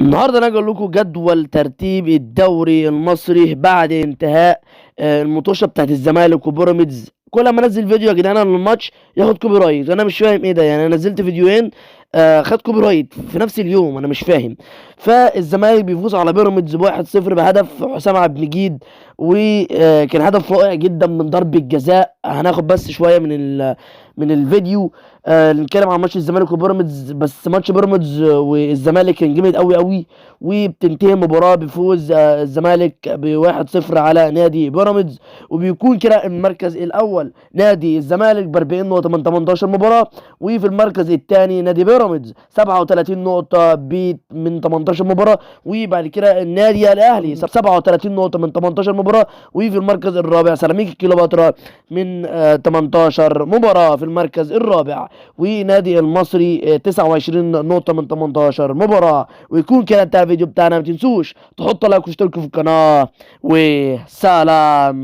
النهارده انا اجي اقول لكم جدول ترتيب الدوري المصري بعد انتهاء المطوشه بتاعت الزمالك وبيراميدز. كل ما انزل فيديو يا جدعان عن الماتش ياخد copyright، انا مش فاهم ايه ده. يعني انا نزلت فيديوهين خد copyright في نفس اليوم، انا مش فاهم. فالزمالك بيفوز على بيراميدز ب1-0 بهدف حسام عبد المجيد، وكان هدف رائع جدا من ضربة جزاء. هناخد بس شوية من الفيديو. نتكلم عن ماتش الزمالك وبيراميدز. بس ماتش بيراميدز والزمالك كان جامد قوي قوي، وبتنتهي المباراة بفوز الزمالك ب1-0 على نادي بيراميدز، وبيكون كده المركز الاول نادي الزمالك ب 40 نقطة من 18 مباراة، وفي المركز الثاني نادي بيراميدز 37 نقطة من 18 مباراة، وبعد كده النادي الاهلي 37 نقطة من 18 مباراة، وفي المركز الرابع سيراميكا كليوباترا من 18 مباراة في المركز الرابع، ونادي المصري 29 نقطة من 18 مباراة. ويكون كده انتهى الفيديو بتاعنا. ما تنسوش تحطوا like واشتركوا في القناة، وسلام.